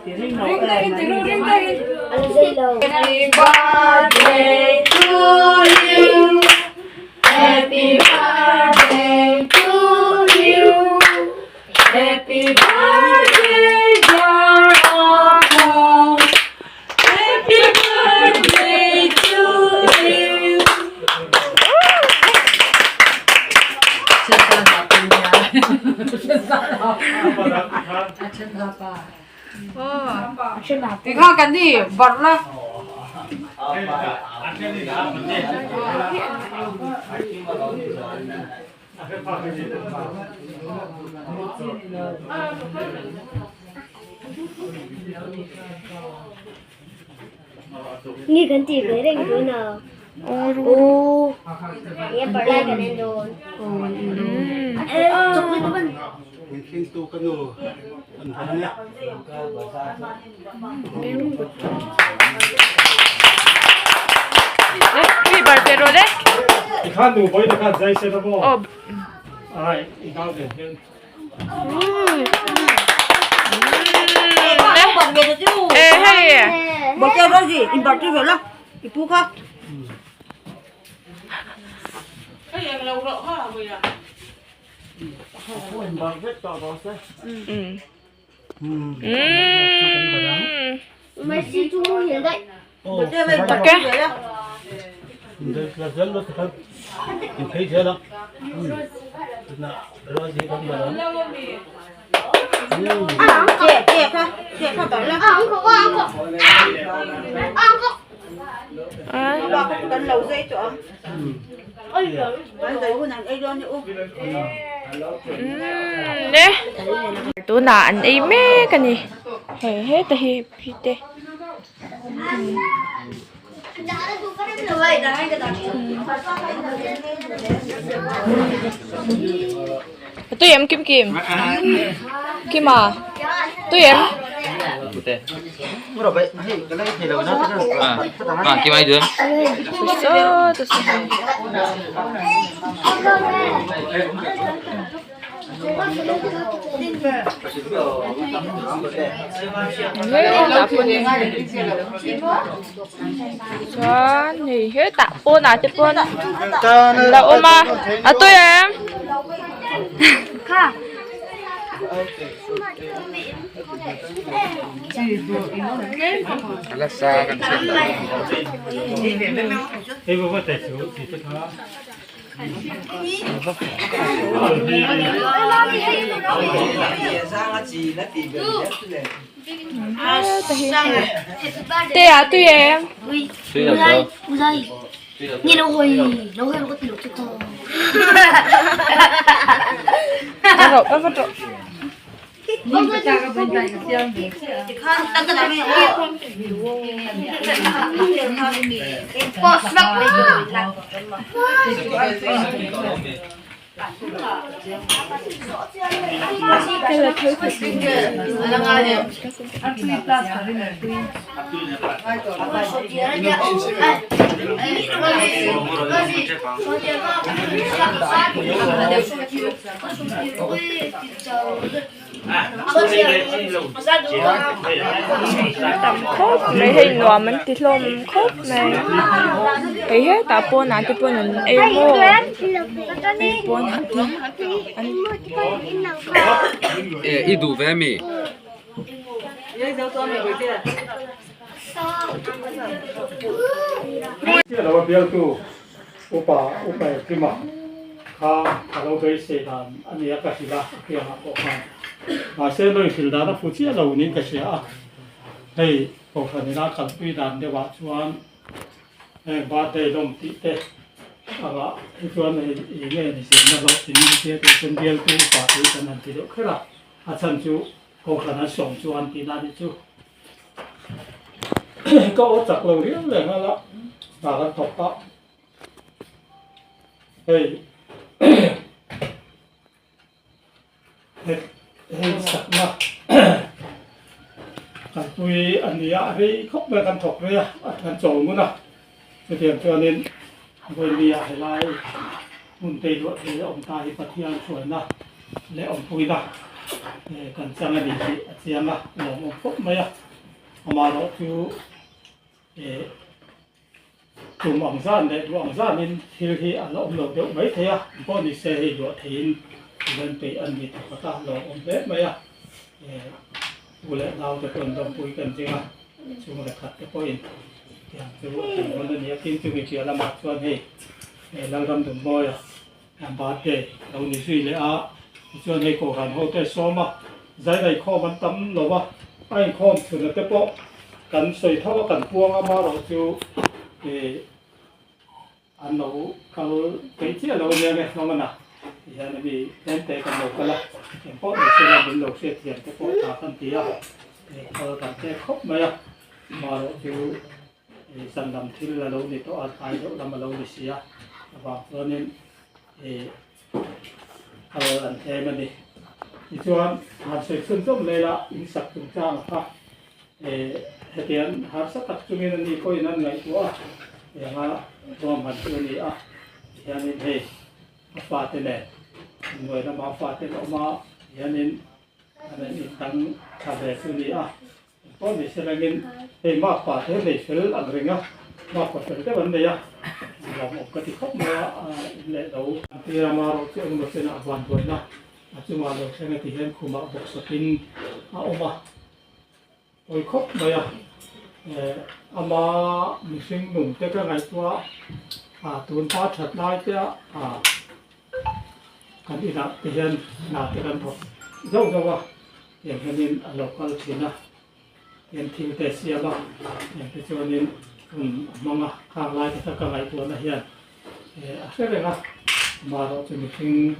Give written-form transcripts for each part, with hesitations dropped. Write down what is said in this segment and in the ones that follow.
Happy birthday to you Happy birthday to you Happy birthday dear Apu Happy birthday to you Tikha kan ni barh la. Ni kan tih ve reng dawn a. Aw. He parh lai kan en dawn. Chocolate a ban. Messi chu muhil daih. Ne tunah an ei mek a ni hei heta hi phi te a tui em kim kim kima tui em. Chuan hei hetah pawnah te pawn an lo awm a a tui em. Te a tui em. Ka va rawh. Tam khawp mai hei nuam an ti hlawm khawp mai hei hetah pawnah te pawn an ei a maw hei pawnah te an Upa Kima kha ka lo beisei dan a nia ka hrilh a, a kiangah pawh khan. Mahse lo inhrilh dan a fu chiah lo niin ka hria a, hei Kohhran ina kalpui dan deuhah chuan heng birthday lawm tih te angah hi chuan hei eng nge ni zirna hlawhtling tia tih chuan bialtu upa te hi kan han ti deuh kher a, a chhan chu Kohhran an sawm chuan tihna a nih chu. Ka aw chak lo riau leh nghal a, hna kan thawk ta. Hei hei sakna kalpui a ni a, rei khawp mai kan thawk rei a, kan chawl ngun a, chutiang chuanin vawinia helai hmun tei luah thei a awm ta hi Pathian hruaina leh awmpuina. kan chang a ni tih a chiang a, lawmawm khawp mai a. Amaherawhchu tum ang zan leh duh ang zanin thil hi a la awm lo deuh mai thei a, pawh ni se hei duah theiin thil an peih a ni thawk a, lawmawm hle mai a. U leh nau te pawhin lawmpui kan ding a, chung leh khat te pawhin tiang chu a kan rawn a ni a. Tin, chumi piah lamah chuan hei Lalram Dunmawia birthday lo ni zui leh a, tichuan hei Kohhran ho te sawm a, zai inkhawm an tam lo a, a inkhawm chhuna te pawh kan sawi tho a, kan puang a, amaherawhchu An lo kal peih chiah lo ania nge hlawm a na ti hian mi tlem te kan lo kal a, eng pawh ni sela min lo hriat thiam te pawh tha kan ti a, kal kan tlek khawp mai a, amaherawh chu zan lam thil a lo ni tawh a, tlai deuh lam a lo ni si a, avang chuanin ih kal an tlem a ni. Tichuan han sawi chhun zawm leh la in sak chungchang kha Hetiang harsa tak chungin a ni pawhin an ngaihtuah a, enga ruahman chu a ni a, tihianin hei a fate nen hnuai lama fate an awm a, tihianin an in intang tha ve chu a ni a, engpawh ni se rengin hei makpa te nei fel ang reng a, makpa fel deuh an nei a, lawmawm ka ti khawp mai a, in leh lo. An tir a, marawh chu engemaw chenah vanduaina a chungah lo thleng a tihian khumah bawk sakin a awm a. Pawi khawp mai a, ama mihring nun te ka ngaihtuah a, tun hma that lai te a kan inah te hian hna te kan thawk zauh zauh a, tiang hianin a lo kal thin a, tiang thil te a siam a, tiang te chuanin hun a hmang a, khang lai te kha ka ngaihtuahna hian a hre reng a, amaherawhchu mihring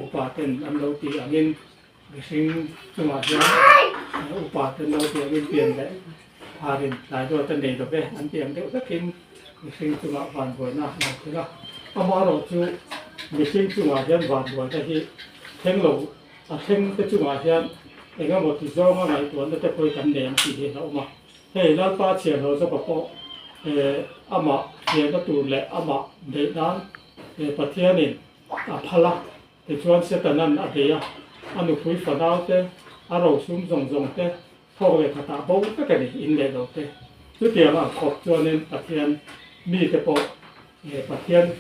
upa ten an lo tih angin Mihring chungah hian upa te no tiangin pian leh pharin tlai dawt a nei lo ve an tih ang deuh hlekin mihring chungah vanbuaina a lo thleng a. Amaherawh chu mihring chungah hian vanbuaina hi thleng lo a thleng te chungah hian eng emaw ti zawnga ngaihtuahna te pawh hi kan nei ang tih hi a awm a. Hei Lalpa chhiarlo zawka pawh amah hriatna tur leh amah beih nan Pathianin a phal a. Tichuan Setanan a bei a, a nupui fanau te, a rosum zawng zawng te, thawk leh khatah bo vek a ni, in leh lo te. Chutiang ang khawp chuanin Pathian mite pawh, Pathian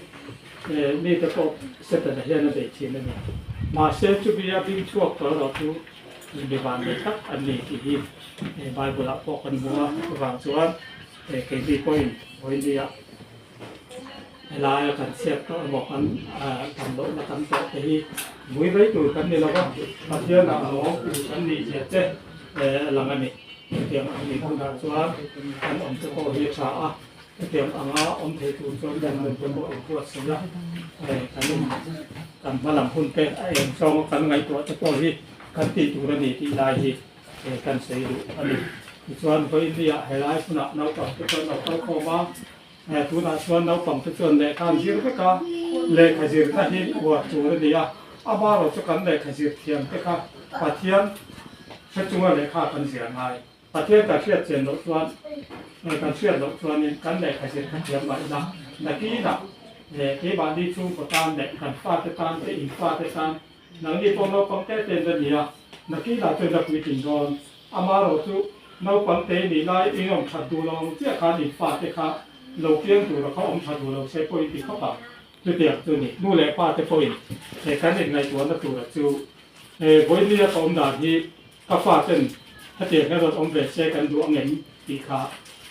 mite pawh Setana hian a bei thin a ni. Mahse chumi a bing chhuak tawh erawh chu mi vanlei tak an ni tih hi Bible-ah pawh kan hmu a, chuvang chuan keini pawhin vawinia Helaia kan chhiat tawh emaw kan tam lohna kan tawh te hi vui mai tur kan ni lo va, Pathianah lawm tur kan nih zia che a lang a ni. Hetiang ang nih hunah chuan kan awm te pawh hi a tha a, hetiang anga awm thei tur chuan kan nun te pawh inbuatsaih a, kan in kan hmalam hun te a eng zawnga kan ngaihtuah te pawh hi kan tih tur a ni tih lai hi kan sawi duh a ni. Tichuan vawiin helai hunah naupang te chuan lo kal khawm a. Tunah chuan naupang te chuan lehkha an zir vek a, lehkha zirna hi uar tur a ni a, amaherawh chu kan lehkha zir thiam te kha Pathian hre chunga lehkha kan zir a ngai. Pathian kan hriat chian loh chuan, kan hriat loh chuanin kan lehkha zir kha thiam mah ila, nakinah keimahni chhungkaw tan leh kan fate tan te, in fate tan, nangni pawh naupang te te an la ni a, nakinah chuan la puitling dawn. Amaherawh chu naupang te nih lai eng awm that duh lo ang chiah khan in fate kha lo piang tura kha awm tha duh lo se pawhin ti khawp ang. Chutiang chu ni. Nu leh pa te pawhin he kan inngaihtuahna tura chu he vawinia ka awm dan hi ka fa ten hetiang hian rawn awm ve se kan duh ang em tih kha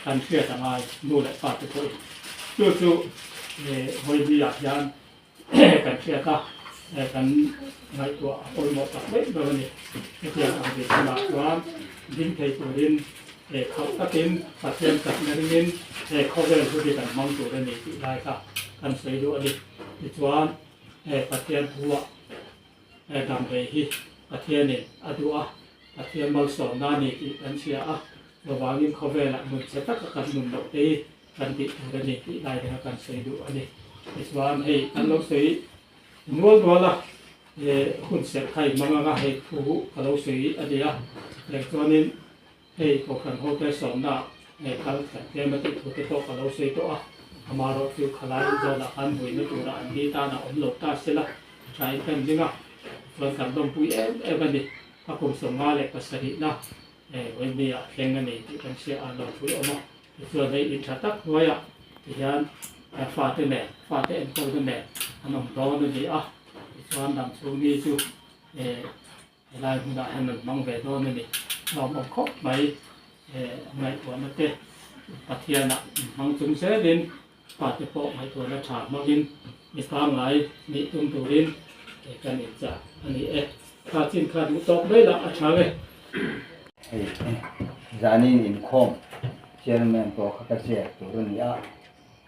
kan hriat a ngai nu leh pa te pawhin. Chu chu he vawinia hian Kan hriat a, kan ngaihtuah a pawimawh tak daih ber a ni. Hetiang ang ve hunah chuan ding thei turin khalh takin Pathian chakna ringin he khawvel hu hi kan hmang tur a ni tih lai kha kan sawi duh a ni. Tichuan Pathian thuah damrei hi Pathianin a duh a, Pathian malsawmna a ni tih kan hria a, chuvangin khawvelah nun chhe taka kan nun loh te hi kan tih tur a ni tih lai renga kan sawi duh a ni. Tichuan hei kan lo sawi nual nual a, hun serh kha in mang anga hei thu ka lo sawi a ni a, leh chuanin hei Kohhran hote sawmna ah kal khat tlem a tih thu te pawh ka lo sawi tawh a, amaherawh chu khalai zawnah khan buaina tura an ni tan a awm lo ta sela tha in kan ring a. Chuan kan lawmpui em em a ni. A kum 57 na Wendy ah thleng a ni tih kan hria a, lawmpui awm a. Tichuan hei in tha tak hnuaiah tihian fate nen, fate enkawlna nen an awm dawn a ni a. Tichuan dam chhung ni chu helai hmunah hian an hmang ve dawn a ni. Lawmawm khawp mai ngaihtuahna te Pathianah hmang chung zelin fate pawh ngaihtuahna tha hmangin mi pangngai nih tum turin kan inchah a ni e. Kha chin kha duh tawk mai lah a tha nge. Hei zanin inkhawm chairman pawh kha ka chair tur a ni a,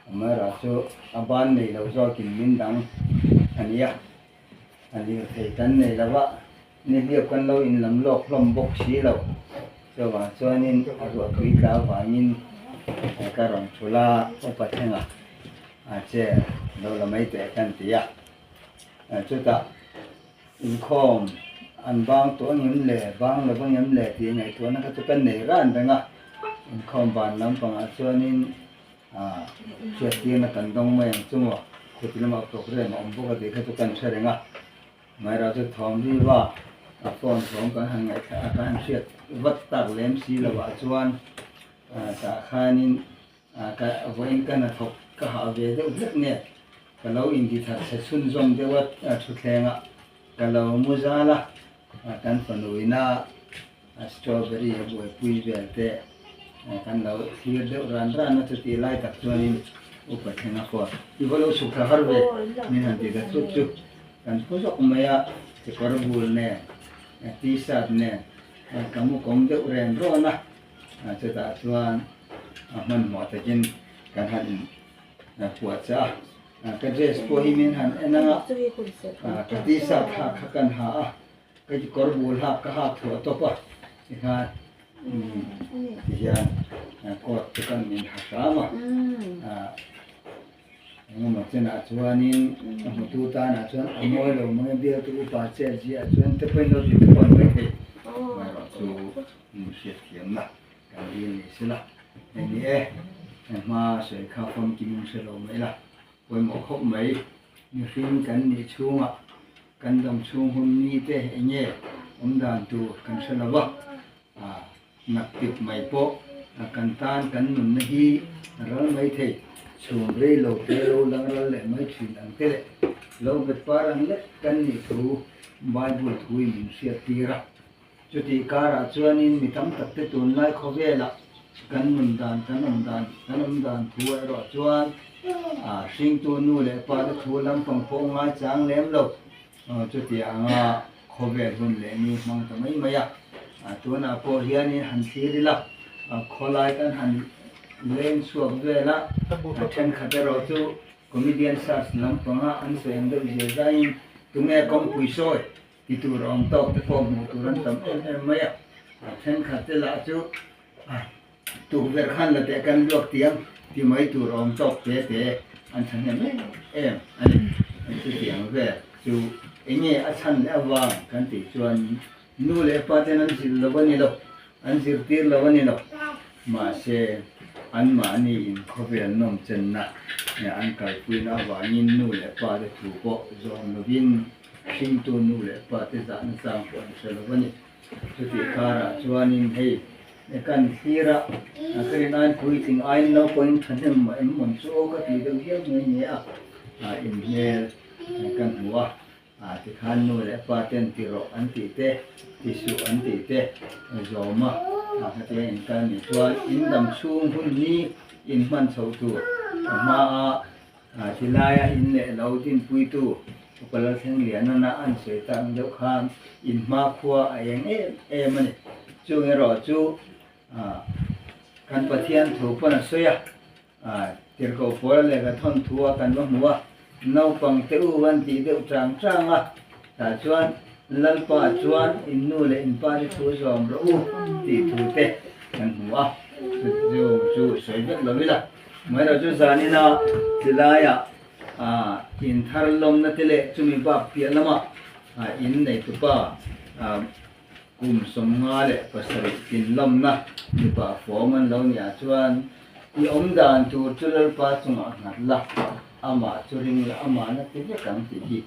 amaherawhchu a ban nei lo zawkin min dang a ni a, a lirthei kan nei lo va, nihliap kan lo inlam lawk hlawm bawk si lo, chuvang chuanin a ruahtui tla avangin ka rawn thul a, upa thlenga a chair lo la mai teh kan ti a, chutah. Inkhawm an bang tawh angem le, bang lo angem le tih ngaihtuahna kha chu kan nei ran reng a, inkhawm ban lampangah chuanin ah hriattirna kan dawng mai ang chu maw, khuti lamah program a awm bawk a tih kha chu kan hre reng a, amaherawh chu thawm riva a phone thawm kan han ngaihthla a kan han hriat vat tak lem si lovah chuan ah tah khanin Ah ka vawiin ka hnathawk ka hah ve deuh hlek nge ka lo intithat chhe chhunzawm deuh a thutthleng ah ka lo mu zal a, kan fanu ina strawberry a buaipui vel te kan lo thlir deuh ran ran a chutih lai tak chuanin upa thleng a phone i va lo chhuk thla har ve min han ti ta thut chu kan phu zawk mai a chekawr bul nen t-shirt nen ka mu kawm deuh ren rawn a. Chutah chuan a hmanhmawh takin kan han in puah chah a, ka dress pawh hi min han en a, ka t-shirt hak kha kan ha a, ka kawr bul hak ka hak thuah tawp a, tikhan tihian coat chu kan in ha hram a, engemaw chenah chuanin a hmutu tanah chuan a mawi lo mai a, bialtu upa chet ziah chuan te pawhin lo ti te pawh an mai thei, amaherawhchu. Hmun hriatthiamna kan dil ni sela, hei ni e, hma sawi kha famkim in hre lo mai la, pawimawh khawp mai, mihring kan nih chhungah kan dam chhung hun ni te eng nge awm dan tur kan hre lo va, naktip mai pawh kan tan kan nunna hi ral mai thei, chhum rei lo te lo lang ral leh mai thin ang te leh lo bet par ang lek kan nih thu Bible thuin min hriattir a. Chutih karah chuanin mi tam tak te tunlai khawvelah kan nun dan, kan awm dan, kan awm dan thu erawh chuan hringtu nu leh pa te thu lampang pawh ngai chang lem lo. Chutih anga khawvel hun leh ni hmang ta mai mai a. Tunah pawh hianin han thlir ila, khawlai kan han leng chhuak vel a, thenkhat erawh chu comedian search lampanga an sawi ang deuh zia zaiin tunge kawngpui sawi Ti tur awm tawk te pawh hmuh tur an tam em em mai a, a thenkhat te lah chu tukverh khan la teh kan luak tiang ti mai tur awm tawk te te an thahnem em em a ni. Chutiang vel chu eng nge a chhan leh avang kan tih chuan nu leh pa ten an zilh lo a ni lo, an zirtir lo a ni lo, mahse anmahni in khawvel nawm chenna an kalpuina avangin nu leh pa te thu pawh zawm lovin Hringtu nu leh pa te zahna chang pawh an hre lo a ni. Chutih karah chuanin hei kan thlir a, ka rin aiin puitling aiin naupangin thahnem mah em mawn chu aw ka tih deuh hial nghe nghe a, inhmel kan hmu a, tikhan nu leh pa ten ti rawh an tih te, ti suh an tih te zawm a, khatia inkal nih chuan in dam chhung hun hi inhman chhoh tur a hma a. Tilaia in leh lo dinpuitu Upa Lalthleng Lianana an sawi tak ang deuh khan in hmakhua a eng em em a ni. Chung erawh chu kan Pathian thu pawn a sawi a, tirhkoh pawl leh ka thawnthu a kan va hmu a, naupang te u an tih deuh chang chang a, tah chuan Lalpa chuan in nu leh in pa te thu zawm rawh u tih thu te kan hmu a, chu chu sawi vek lo ila. Amaherawhchu chu zanina tilaiah In thar lawmna te leh chumi bak piah lama in neitupa kum 57 tin lawmna mipa fawm an lo nih ah chuan i awm dan tur chu Lalpa chungah nghat la, amah chu ring la, amah na ti vek ang tih hi.